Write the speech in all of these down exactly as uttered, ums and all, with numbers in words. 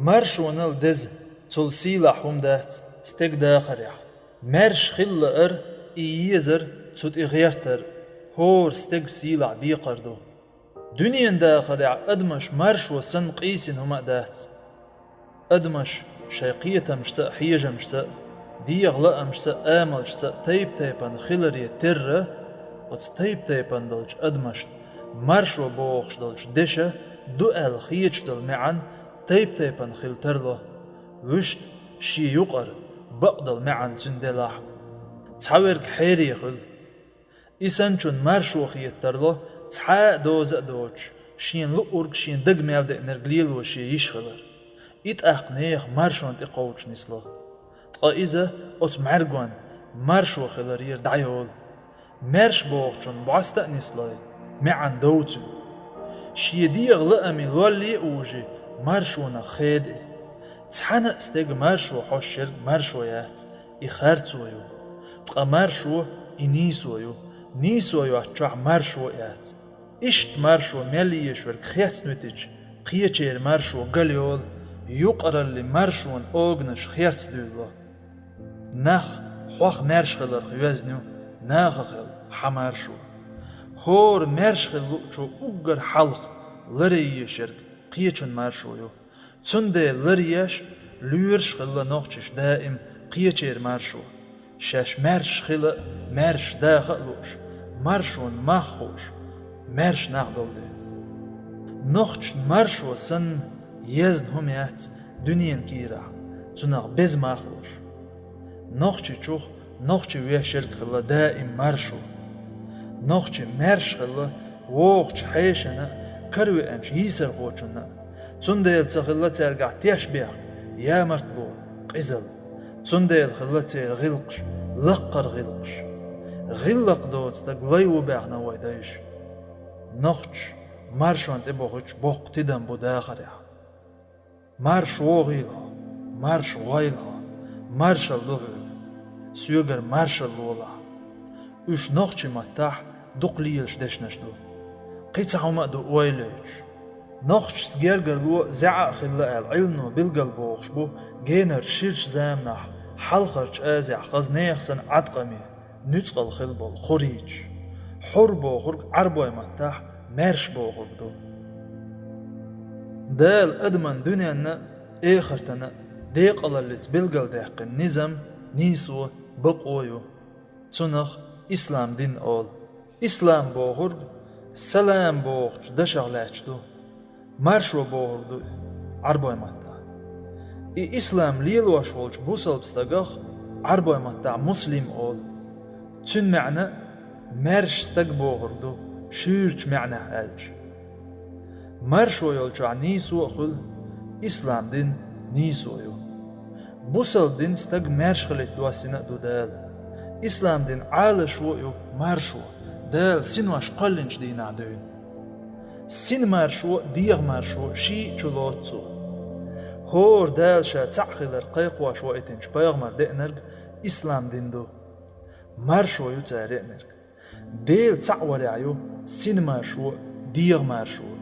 Маршонал деза, цул сийлахь хӀума дац стеган дахарехь. Маьрша хила лаар, и езар, цу тӀе гӀертар, хӀора стеган сийлахь декхар ду. Дуьненан дахарехь адамаш маршо санна къийсина хӀума а дац. Адамаш шайн кхетамашца а, хьежамашца а, дегӀан лаамашца а, амалшца а тайп-тайпана хиларе терра, оцу тайп-тайпана долчу адамашна маршо бохуш долчу дешан ду аьлла хеташ долу маьӀна тайп-тайпана хила тарло. Вуьшта шен юкъара бакъдолу маьӀна цуьнан делахь а. Цхьаверг хьере хуьлу. И санначунна маршо хета тарло, цхьа а доза а доцуш, шена луург, шен дага мел деанарг лело шен йиш хилар. И тӀаккха нехан маршонна тӀекховдуш нисло. Ткъа иза оцу мӀаьргонна маршо хиларера дӀайолу. Маьрша бохучунна бӀоста а нислой, маьӀна дов цуьнан. Шен дегӀан лааме лолле а вужий, маршонах хеда и. Цхьана а стеган маршо хьошуш ерг маршо яц, и харцо ю. Ткъа маршо, и нийсо ю. Нийсо йоцчохь маршо а яц. Иштта маршо мел езаш верг хецна витича, кхечеран маршо галйолу, юкъараллин маршонан оганаш херцадуьйлало. Нах хьох маьрша хиларх йоьзна ю, нахах йолу хьан маршо. ХӀора маьрша хила луучо уггар хьалха ларъе езаш ерг кхечун маршо ю. Цундела ларъеш, лоьраш а хилла нохчаша даим кхечеран маршо. Шаьш маьрша хила а, маьрша даха а лууш, маршонан мах хууш, маьрша нах долу дела. Нохчашна маршо санна езна хӀума яц дуьненан кийрахь, цунах беза мах луш. Нохчичух нохчи веш ерг хилла даим маршо. Нохчи маьрша хилла вогӀучу хьешана а, каравеанчу йийсархочунна а. Цундела ца хилла цаьргахь тешнабехк, ямартло, къизалла. Цундела хилла церан гӀиллакхаш, лаккхара гӀиллакхаш. ГӀиллакх доцу стаг лай ву баьхна вай дайша. Нохчаша маршонна тӀебохуьйтуш боккха тидам бу дахарехь. Марша вогӀийла хьо, марша гӀойла хьо, маршалла ду хьоьга. Соьгара маршалла лолахь. Уьш нохчийн маттахь дукха лелаш дешнаш ду. Кхин цхьа хӀума а ду ойла йойтуш. Нохчашца гергарло зӀе а хилла аьлла, Ӏилмано билгалбохуш бу генарчу ширачу заманахь Хьалхарчу Азехь хаза нехан санна Ӏаткъаме, нуьцкъала хилла болу хурриташ. Хьурр бохург Ӏарбойн маттахь маьрша бохург ду. Дала адаман дуьненна а, эхартана а декъалаллица билгалдаьккхина низам, нийсо, бакъо ю. Цунах ислам дин олу. Ислам бохург салам бохучу дашах лаьтташ ду. Маршо бохург ду и Ӏарбойн маттахь. И ислам лелош волчу бусалба стагах Ӏарбойн маттахь муслим олу. Цуьнан маьӀна а маьрша стаг бохург ду, шуьйрачу маьӀнехь аьлча. Маршо йолчохь нийсо а хуьлу, ислам дин нийсо ю. Бусалба дин стаг маьрша хилийта доссийна а ду Дала. Ислам дин Ӏалашо а ю, маршо, Дала синош кхоьллинчу дийнахь дуьйна. Син маршо а, дегӀан маршо а шиъ чу лоцу цо. ХӀора Дала ша цхьаъ хилар кхайкхош ваийтинчу пайхамар деанарг ислам дин ду. Маршо ю цара еанарг. Дела цхьаъ варехь ю син маршо а, дегӀан маршо а.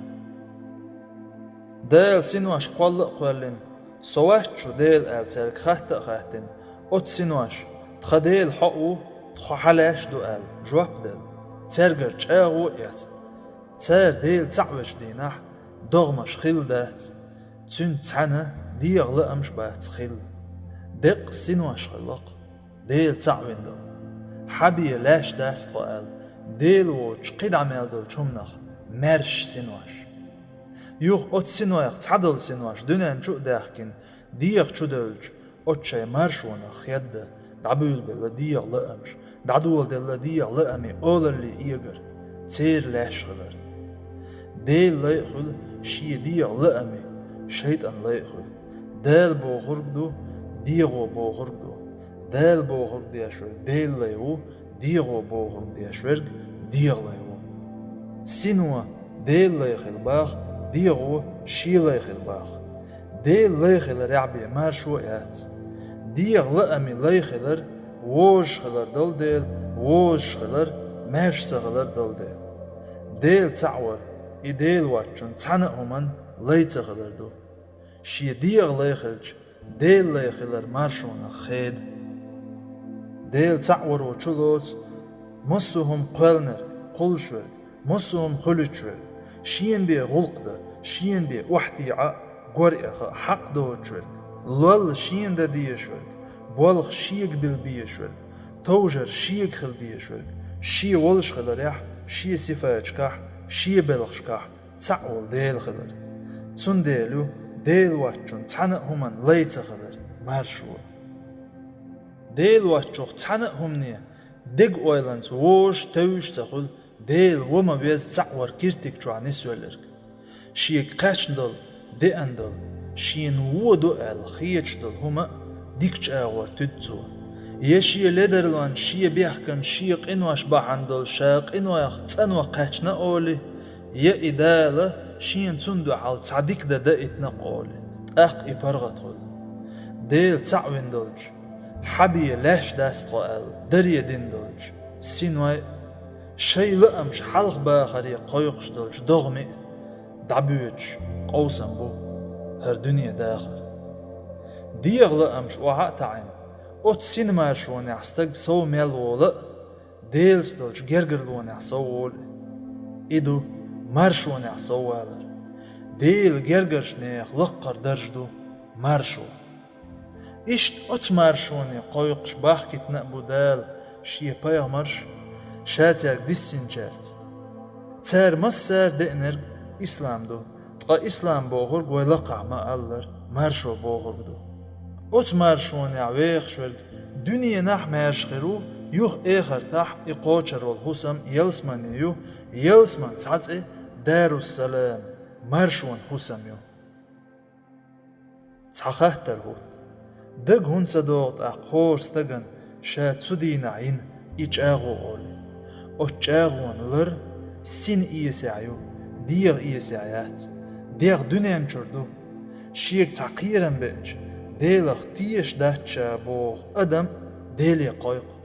Дала синош кхолла а кхоьллина, со вац шу Дела аьлла, цаьрга хатта а хаттина, оцу синоша: «Тхан Дела хьо а ву, тхо хьан лаьш а ду», — аьлла, жоп а делла, цаьргара чӀагӀо а эцна, цара Дела цхьаъ вечу дийнахь догӀмаш хилла дац, цуьнца цхьаьна дегӀан лаамаш а бац хилла. Деккъа синош хилла-кх Дела цхьаъ вина долу. Хьан бен лаьш дац тхо аьлла, Дела воцуш кхидӀа мел долчу хӀуманах маьрша синош. Юха оцу синойх цхьадолу синош дуьнен чу а даьхкина, дегӀан чу девлча, оцу шайн маршонах хеда, дӀабуьйлабелла дегӀан лаамаш, дӀадоладелла дегӀан лааме олалле эгар, церан лаьш хилар. Делан лай а хуьлу шен дегӀан лааме, шайтӀан лай а хуьлу. Дала бохург ду, дегӀо бохург ду. Дала бохург деш верг Делан лай ву, дегӀо бохург деш верг дегӀан лай ву. Сино Делан лай хила баха, дегӀо шен лай хила баха. Делан лай хиларехь бен маршо а яц. ДегӀан лааме лай хилар вожаш хилар долу дела, вожаш хилар маьрша ца хилар долу дела. Дела цхьаъ вар, и Дела воцчунна цхьана а хӀуманна лай ца хилар ду. Шен дегӀан лай хилча, Делан лай хилар маршонах хеда. Дела цхьаъ варо чулоцу массо а хӀума кхоьлнарг, кхуллуш верг, массо а хӀума хуьлуьйтуш верг, шена бен гӀуллакх дан, шена бен охьатаӀа а, гор а яха а хьакъ доцуш верг, лолла шена дан дезаш верг, болх шега билла безаш верг, товжар шега хила дезаш верг, шен волуш хиларехь, шен сифаташкахь, шен белхашкахь цхьаъ волу Дела хилар. Цундела ю Дела воцчунна цхьана а хӀуманна лай ца хилар маршо. Дела воцчух цхьана а хӀумане дега ойланца вожаш, тевжаш ца хуьлу, Дела ва ма веза цхьаъ вара киртиг чохь нисвелларг. Шега кхаьчна долу, деана долу, шена вон ду аьлла хеташ долу хӀума а дика чӀагӀор туьду цо. Я шен ледарлонна, шен бехкана, шен къинош бахьана долу ша къинойх, цӀанойх кхаьчна олий, я и Дала шена цунна дуьхьал цхьа дика дан даийтина олий, тӀаккха и паргӀат хуьлу. Дела цхьаъ вина долчу, хьан бен лаьш дац тхо аьлла, даре дина долчу синой а, шайн лаамаш хьалха бахаре кхойкхуш долчу догӀмий а дӀабоьдуш къовсам бу хӀара дуьне дахар. ДегӀан лаамаш охьа а таӀийна, оцу син маршонехь стаг сов мел волу а, Делаца долчу гергарлонехь сов волу и. И ду маршонехь сов валар. Делан гергарчу нехан лаккхара дарж ду маршо. Иштта оцу маршоне кхойкхуш бахкийтина а бу Дала Шен пайхамарш Ша цаьрга диссинчаьрца. Цара массара а деанарг ислам ду, ткъа ислам бохург вай лакхахь ма-аллара, маршо бохург ду. Оцу маршонехь вехаш верг дуьненахь маьрша хир ву, юха эхартахь и кхочур волу хӀусам ялсамане ю, ялсаман цхьа цӀе Дарус-Салам, маршонан хӀусам ю. Цхьа хаттар хӀутту. Дага хӀунда ца догӀу тӀаккха хӀора стагана ша цу дийнахь йина и чӀагӀо олий? Оцу чӀагӀонан лар син эсехь ю, дегӀан эсехь яц. ДегӀ дуьнен чуьра ду. Шега цхьа кхерам беача, Делах тешаш дац ша боху адам Деле кхойкху.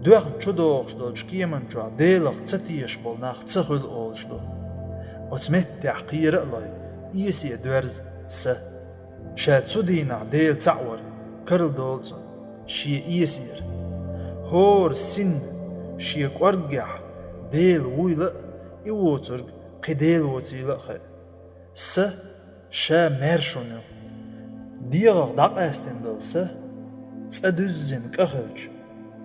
Доьхна чудогӀуш долчу кеман чохь Делах ца тешаш болу нах ца хуьлу олуш ду. Оцу меттехь кхера а лой, эсе доьрза са. Ша цу дийнахь Дела цхьаъ вар карладолу цунна шен эсера. ХӀора синна шен кӀорггехь Дела вуйла а, и воцург кхин Дела воцийла а хаьа. Са ша маьрша хӀума ю. ДегӀах дӀакъаьстина долу са, цӀа дуьззина кӀа хилча,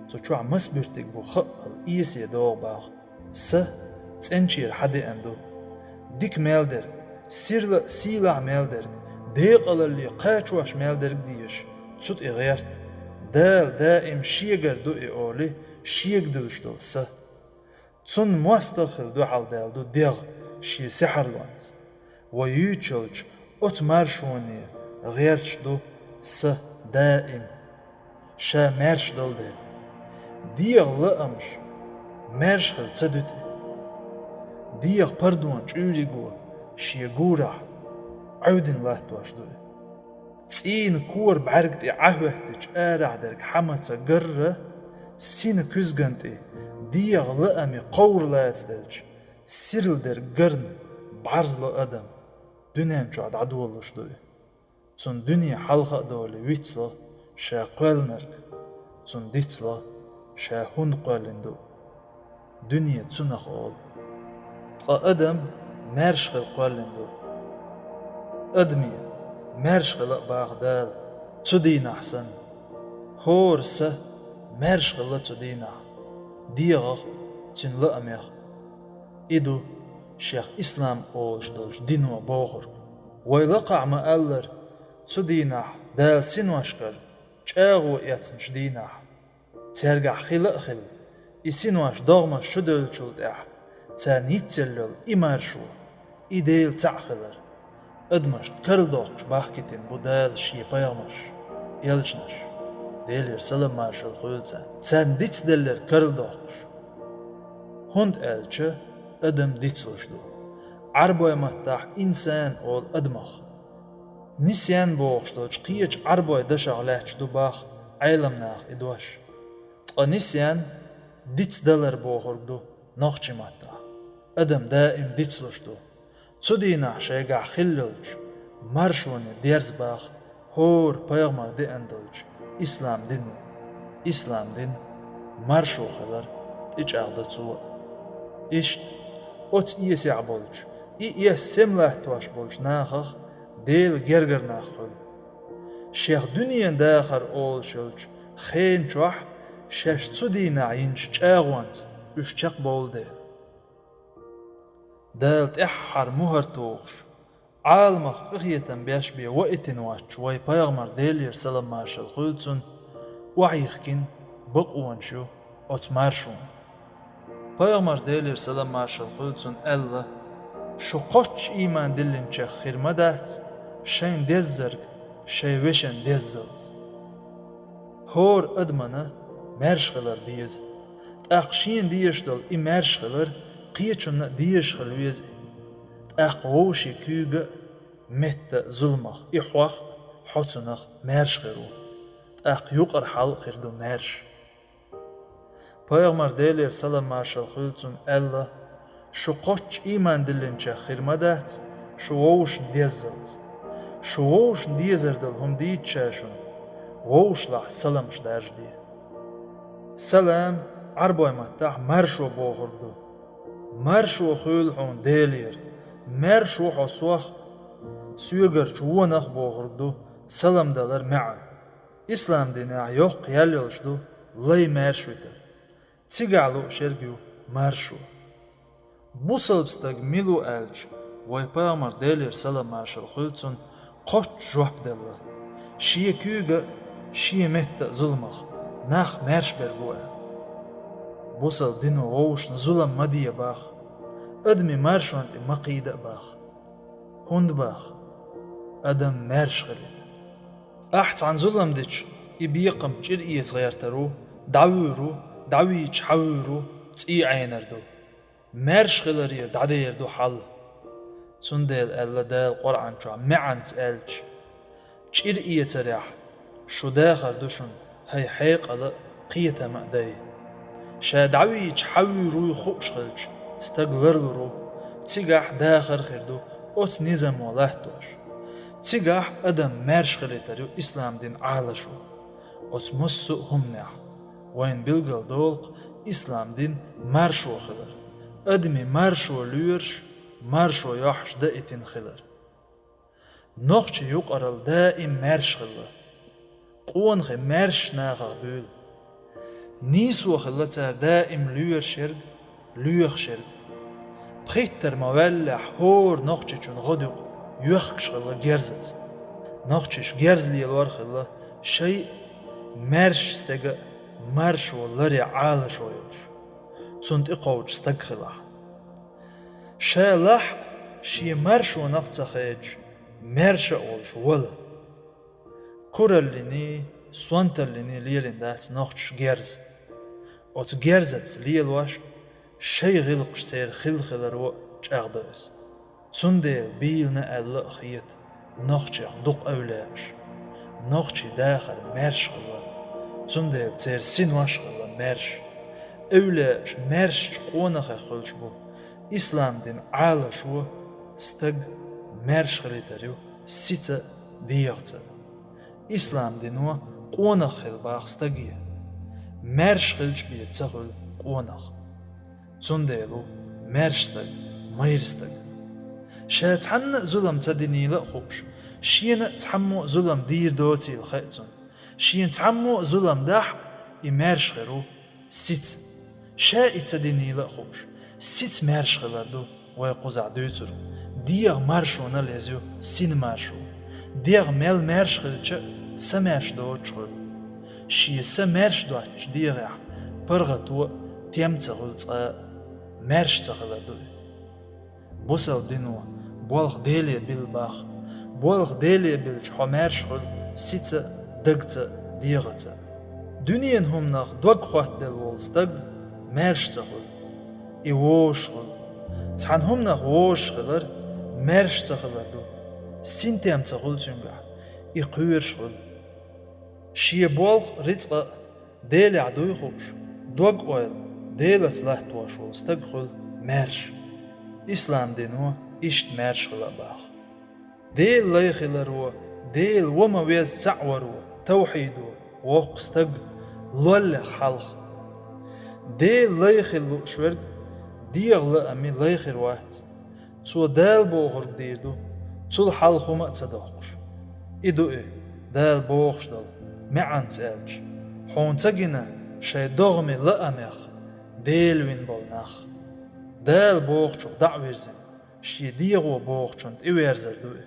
цу чохь маса буьртиг бу хаъал эсе догӀу боху. Са цӀеначера хьадеана ду. Дика мел дерг, сирла а сийлахь мел дерг, декъалалле кхачош мел дерг дезаш, цу тӀе гӀерта. Дала даим шегара ду и олий, шега дуьллуш долу са. Цунна мостагӀа хила дуьхьалдаьлла ду дегӀ шен сихьарлонца. Вай юьйцуш йолчу оцу маршоне гӀерташ ду са даим, ша маьрша долу дела. ДегӀан лаамаш маьрша хила ца дуьту. ДегӀан пардон чӀуьйриго шен гурахь Ӏуьйдина латтош ду и. ЦӀийнан кора бӀаьрг тӀе Ӏа хӀоьттича арахь дерг хьан ма ца гарра, синан куьзган тӀе дегӀан лаамийн кховра лацаделча, сирла дерг гарна бӀарзло адам дуьнен чохь дӀадолалуш ду и. Цунна дуьне хьалха а долий вицло ша кхоьллинарг, цунна дицло ша хӀунда кхоьллина ду. Дуьне цунах олу. Ткъа адам маьрша хила кхоьллина ду. Адаме маьрша хила а боху Дала цу дийнахь санна. ХӀора са маьрша хилла цу дийнахь, дегӀах а, цуьнан лаамех а. И ду шех ислам олуш долчу дино бохург. Вай лакхахь ма-аллара, цу дийнахь Дала синошкара чӀагӀо эцначу дийнахь цаьргахь хила а хилла, и синош догӀмаш чу девллачул тӀаьхьа царна йицъелла йолу и маршо, и Дела цхьаъ хилар, адамашна карладоккхуш бахкийтина бу Дала Шен пайхамарш, элчанаш, Делера салам-маршалла хуьлда царна, царна дицделларг карладоккхуш. ХӀунда аьлча адам дицлуш ду. Ӏарбойн маттахь инсан олу адамах. Нисьян бохуш долчу кхечу Ӏарбойн дашах лаьтташ ду боху Ӏеламнаха и дош. Ткъа нисьян дицдалар бохург ду нохчийн маттахь. Адам даим дицлуш ду. Цу дийнахь шайгахь хилла йолчу Маршоне дерза баха хӀора пайхамар деана долчу ислам дино. Ислам дин маршо хилар тӀечӀагӀдо цо. Иштта оцу эсехь болчу, и эс сема латтош болчу нахах Делан гергара нах хуьлу. Шех дуьненан дахар олуш йолчу хенан чохь шаьш цу дийнахь йинчу чӀагӀонца уьш чекхбовлу дела. Дала тӀаьххьара мухӀар тухуш, Ӏаламах къинхетам беш бен ваийтина воцчу вайн пайхамар, Делера салам-маршалла хуьлда цунна, охьайихкина бакъонаш ю оцу маршонна. Пайхамар, Делера салам-маршалла хуьлда цунна, аьлла: «Шу кхоччуш ийман диллинчех хир ма дац, шайна деззарг шайн вешан деззалц». ХӀора адамана маьрша хилар деза. ТӀаккха шена дезаш долу и маьрша хилар кхечунна а дезаш хила веза. ТӀаккха вовшийн куьйга а, метта а зуламах и хьох а, хьо цунах маьрша хир ву. ТӀаккха юкъара хьал а хир ду маьрша. Пайхамар, Делера салам-маршалла хуьлда цунна, аьлла: «Шу кхоччуш ийман диллинчех хир ма дац, шу вовшашна деззалц. Шу вовшашна дезар долу хӀума дийца ша шуна, вовшашлахь саламаш даржаде». Салам Ӏарбойн маттахь маршо бохург ду. Маршо хуьлда хьуна Делера, маьрша ву хьо сох а, соьгарчу вонах а бохург ду салам далар маьӀна. Ислам динехь йоккха ял йолуш ду лай маьрша витар. Цигахь лууш ерг ю маршо. Бусалба стаг мила ву аьлча, вайн пайхамар, Делера салам-маршалла хуьлда цунна, кхоччуш жоп делла: шен куьйга а, шен метта а зуламах нах маьрша берг ву аьлла. Бусалба дино вовшашна зулам ма де баха, адамийн маршонна тӀе ма кхийда а баха. ХӀунда баха? Адам маьрша хилийта. Ахь цхьанна зулам дича, и бекхам чӀир эца гӀертар ву, дӀавуьйр ву, дӀавийча хьавуьйр ву, цӀий Ӏенар ду. Маьрша хиларера дӀадер ду хьал. Цундела аьлла Дала Къуръан чохь маьӀанца аьлча: «ЧӀир эцарехь шу дахар ду шуна, хӀай хьекъал а, кхетам а дай». Ша дӀавийча хьавуьйр вуй хууш хилча, стаг ларлур ву, цигахь дахар а хир ду оцу низамо латтош. Цигахь адам маьрша хилийтар ю ислам дин Ӏалашо. Оцу массо а хӀуманехь вайна билгал долу-кх ислам дин маршо хилар, адамийн маршо лоьруш, маршо йохьуш даийтина хилар. Нохчийн юкъаралла даим маьрша хилла. Къонахий маьршачу нахах буьйлу. Нийсо хилла цара даим лоьраш ерг, лоьхуш ерг. Пхиттара ма ваьллехь, хӀора нохчичун гӀодаюкъ йоьхкуш хилла герзаца. Нохчаша герз лелор а хилла, шайн а, маьршачу стеган а маршо ларъян Ӏалашо йолуш, цунна тӀекхочуш стаг хилахь. Ша лахь а, шен маршонах а ца хедаш, маьрша а волуш вала. Кураллиний, сонталлиний лелийна дац нохчаша герз. Оцу герзаца лелош а, шайн гӀиллакхаш церан хилла хиларо а чӀагӀдо иза. Цундела бийлина аьлла а хета нохчех дукха эвлаяаш. Нохчийн дахар маьрша хилла, цундела церан синош а хилла маьрша. Эвлаяаш маьршачу къонахех хуьлуш бу. Ислам дин Ӏалашо стаг маьрша хилийтар ю сица а, дегӀаца а. Ислам дино къонах хила баха стаге. Маьрша хилча бен ца хуьлу къонах. Цундела ву маьрша стаг майра стаг. Ша цхьанна а зулам ца динийла а хууш, шена а цхьаммо а зулам дийр доцийла хаьа цунна. Шена цхьаммо а зулам дахь а, и маьрша хир ву сица. Ша и ца динийла а хууш, сица маьрша хилар ду вай кхузахь дуьйцург. ДегӀа маршонал еза ю син маршо. ДегӀ мел маьрша хилча а, са маьрша доцуш хуьлу. Шен са маьрша доцучу дегӀехь паргӀато а, тем а ца хуьлу цкъа а. Маьрша ца хилар ду и. Бусалба дино болх Деле билла баха. Болх Деле биллича, хьо маьрша хуьлу сица а, дагца а, дегӀаца а. Дуьненан хӀуманах дог хоттаделла волу стаг маьрша ца хуьлу. И вожаш хуьлу. Цхьана хӀуманах вожаш хилар маьрша ца хилар ду. Синтем ца хуьлу цуьнгахь, и кхоьруш хуьлу. Шен болх, рицкъа а Делехь дуй хууш, дог-ойла Делаца латтош волу стаг хуьлу маьрша. Ислам дино иштта маьрша хила а баха. Дела лай хиларо, Дела во ма веза цхьаъ варо, тавхьидо, воккха стаг, лоллех хьалха. Дела лай хила лууш верг дегӀан лаамий лай хир вац. Цо Дала бохург дийр ду, цул хьалха хӀума а ца доккхуш. И ду и, Дала бохуш долу, маьӀанца аьлча: «Хьуна ца гина шайн догӀмийн лаамех Дела вина болу нах». Дала бохучух дӀа а вирзина, шен дегӀо бохучунна тӀеверзар ду и.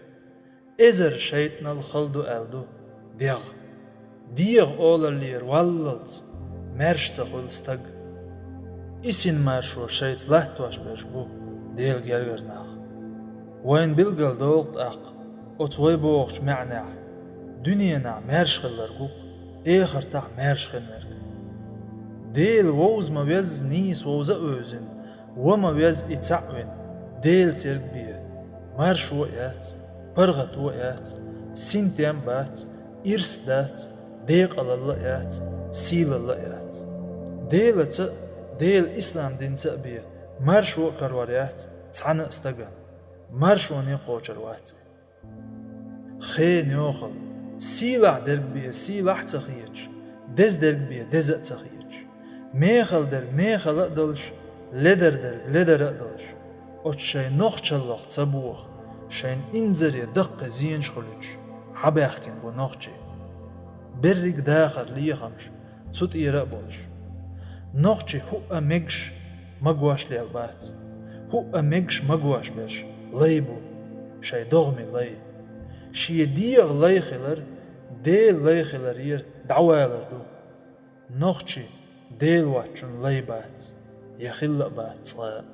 Эзар шайтӀанал хала ду аьлла ду дегӀ. ДегӀан олаллера валлалц маьрша ца хуьлу стаг. И син маршо шайца латтош берш бу Делан гергара нах. Вайна билгал догӀу тӀаккха оцу вай бохучу маьӀнехь дуьненахь маьрша хилларг ву-кх, эхартахь маьрша хинверг. Дела вовза ма везза нийса вовза а вевзина, во ма везза и цхьаъ вина, Делаца ерг бен, маршо а яц, паргӀато а яц, синтем а бац, ирс а дац, декъалалла а яц, сийлалла а яц. Делаца а, Делан ислам динца а бен, маршо а карор яц цхьана а стагана. Маршоне кхочур вац и. Хенан йохалла, сийлахь дерг бен сийлахь а ца хеташ, деза дерг бен деза а ца хеташ, мехала дерг мехала а долуш, ледар дерг ледара а долуш, оцу шайн нохчаллах ца боха, шайна инзаре даккхий зенаш хуьлуьйтуш, хьабаьхкина бу нохчий. Берриг дахар, лехамаш цу тӀера а болуш. Нохчий хӀуъа мегаш магош лелла бац. ХӀуъа мегаш магош берш лай бу, шайн догӀмийн лай. Шен дегӀан лай хилар Делан лай хиларера дӀавалар ду. Нохчий Дела воцчунна лай бац, я хилла а бац цкъа а.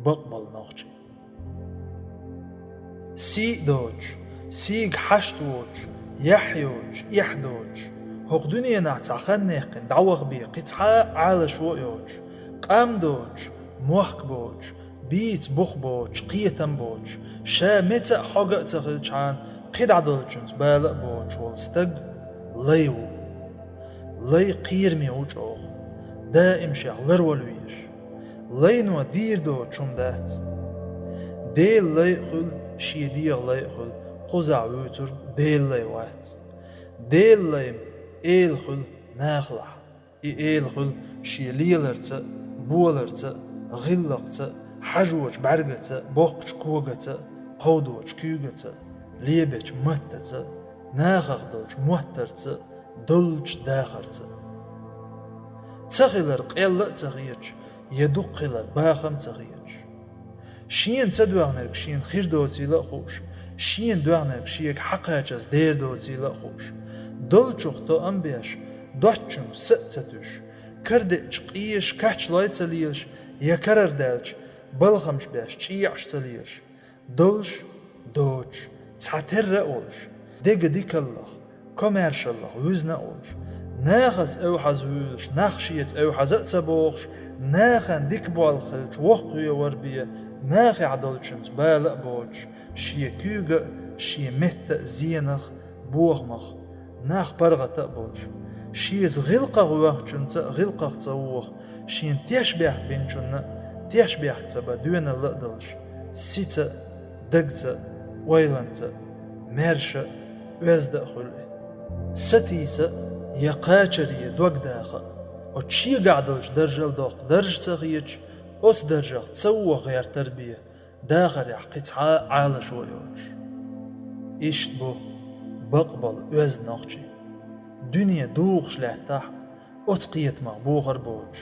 Бакъболу нохчий. Сий а доцуш, сийга хьашт воцуш, яхь йоцуш, эхь доцуш, хӀокху дуьненахь цхьа хан яьккхина дӀаваха бен кхин цхьа а Ӏалашо а йоцуш, къам доцуш, мохк боцуш, бийца бух боцуш, кхетам боцуш, ша меца а, хьога а ца хилчхьана, кхидӀа долчуьнца бала а боцуш волу стаг лай ву. Лай кхераме ву чӀогӀа, даим шех ларвала везаш. Лайно дийр доцуш хӀума дац. Делан лай а хуьлу, шен дегӀан лай а хуьлу, кхузахь вуьйцург Делан лай вац. Делан лай-м эла хуьлу нахалахь. И эла хуьлу шен леларца а, боларца а, гӀиллакхца а, хьажочу бӀаьргаца а, боккхачу когаца а, кховдочу куьйгаца а, лебечу маттаца а, нахах долчу моттарца а, доллучу дахарца а. Ца хилар къелла а ца хеташ, я дукха хилар бахам а ца хеташ. Шена ца доьгӀнарг шена хир доцийла а хууш, шена доьгӀнарг шега хьакхачаза дер доцийла а хууш, долчух тоам а беш, доцчуьнга са а ца туьйсуш, карадеъча къежаш кач лой а ца лелаш, я карара даьлча балхамаш беш чӀеӀаш ца лелаш, долуш, доцуш, цхьатерра а волуш, дега дикаллах, комаьршаллах вуьзна а волуш, нахаца эвхьаза вуьйлуш, нах шеца эвхьаза а ца бохуш, нахана дика болх хилча воккхаве вар бен, нахехь долчуьнца бала а боцуш, шен куьйга а, шен метта а зенах, бохамах, нах паргӀата а болуш, шеца гӀиллакхах воьхначуьнца а гӀиллакхах ца воха, шена тешнабехк бинчунна а тешнабехк ца бан доьналла а долуш, сица а, дагца а, ойланца а, маьрша а, оьзда а хуьлу и. Сатийса а, я кхачаре дог даха а, оцу шегахь долчу даржал доккха дарж а ца хеташ, оцу даржах ца воха гӀертар бен, дахарехь кхин цхьа а Ӏалашо а йоцуш. Иштта бу бакъболу оьзда нохчий. Дуьне духуш лаьттахь, оцу кхетамах бохар боцуш.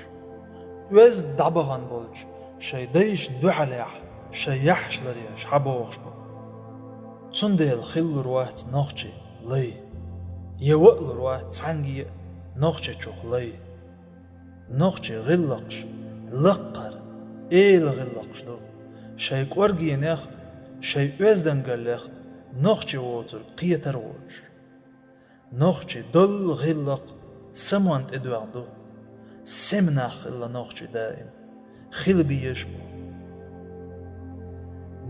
Оьзда дӀабахана болчу шайн дайшна дуьхьалехь шайн яхьаш ларъеш хьабохуш бу. Цундела хиллур вац нохчий лай. Я ваалур вац цхьаьнгге а нохчочух лай. Нохчийн гӀиллакхаш лаккхара, эла гӀиллакхаш ду. Шайн кӀоргенех а, шайн оьздангаллех а нохчи воцург кхетар а воцуш. Нохчийн долу гӀиллакх самонна тӀедоьгӀна ду. Сема нах хилла нохчий даим. Хила безаш а бу.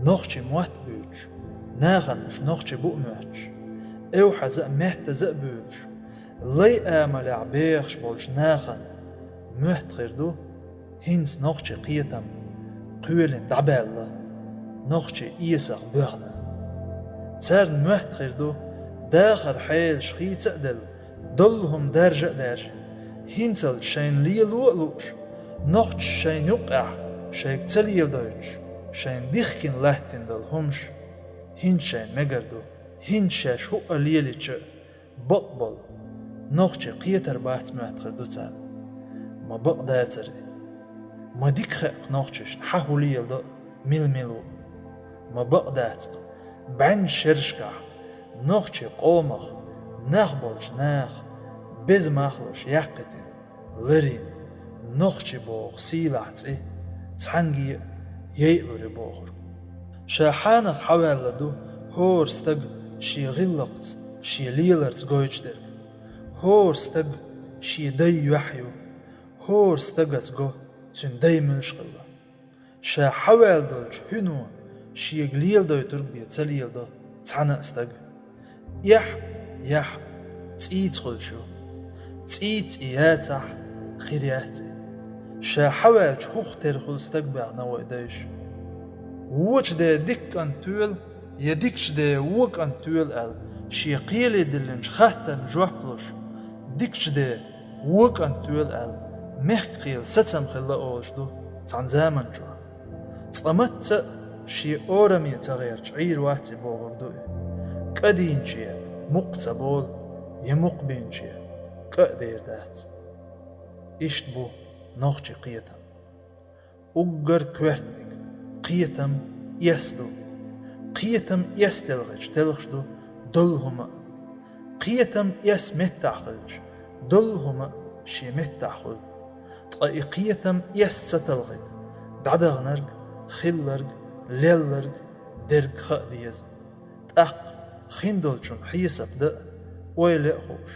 Нохчийн мотт буьйцуш, нахана уьш нохчий бу а моьттуш, эвхьаза а, меттаза а буьйлуш, лай амалехь бехаш болчу нахана моьтту хир ду хӀинца нохчийн кхетам кхоьлина дӀабаьлла, нохчийн эсах боьхна. Царна моьтту хир ду, дахаран хьелаш хийца а делла, доллу хӀума даржа а даьржина, хӀинцалц шайна лело а лууш, нохчаша шайна юккъехь шайга ца леладойтуш, шайна дихкина латтийна долу хӀумаш хӀинца шайна мегар ду, хӀинца шаьш хӀуъа лелийча а, бакъболу, нохчийн кхетар бац моьтту хир ду царна. Ма бакъдацара и. Ма дика хаьа-кх нохчашна хьан хӀун леладо а, мила-мила ву. Ма бакъдацара, бӀеннаш шерашкахь нохчийн къомах нах болчу наха беза мах луш яккхийтина, ларйина, нохчи боху сийлахь цӀе цхьаьнгге а яйалур ю бохург. Ша хьанах хьаваьлла ду хӀора стаг шен гӀиллакхца, шен леларца гойтуш дерг. ХӀора стаг шен дай юьхь ю, хӀора стагаца го цуьнан дай муьлш хилла. Ша хьаваьлла долчу хӀуьно шега леладойтург бен ца леладо цхьана а стага. Эхь, яхь, цӀийца хуьлуш ю. ЦӀийца и яцахь, хир яц и. Ша хьаваьллачу хӀух тера хуьлу стаг баьхна вай дайша. Вочу ден дика кӀант тоьла, я дикачу ден вон кӀант тоьла аьлла, шен кхеле диллинчу хаттарна жоп луш, дикачу ден вон кӀант тоьла аьлла, мехкан кхелан сацам хилла олуш ду цхьана заманчохь. Цкъа мацца а шен ораме ца гӀерташ Ӏийр вац и бохург ду и. КӀа дийначе мукх ца болу, я мукх бийначе кӀа а дер дац. Иштта бу нохчийн кхетам. Уггар коьртаниг, кхетам эс ду. Кхетам эс телхича, телхаш ду доллу хӀума а. Кхетам эс меттахь хилча, доллу хӀума а шен меттахь хуьлу. Ткъа и кхетам эс ца талхийта, дӀадаханарг, хилларг, лелларг, дерг хаа деза. ТӀаккха хиндолчун хьесап дан а, ойла ян а хууш,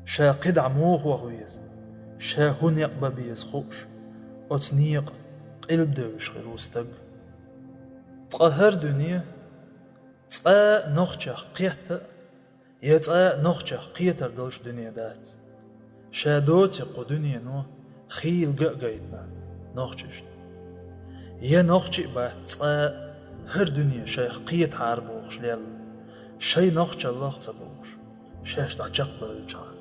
ша кхидӀа муха ваха веза, ша хӀун некъ бан беза хууш, оцу некъан къилба девзаш хир ву стаг. Ткъа хӀара дуьне цкъа а нохчех кхетта а, я цкъа а нохчех кхетар долуш дуьне дац. Ша доций кху дуьнено хийла ган а гайтина нохчашна? Я нохчий а бац цкъа а хӀара дуьне шайх кхетахьара бохуш лелла, шайн нохчаллах а ца бохуш, шаьш дӀачекхбевллачхьана?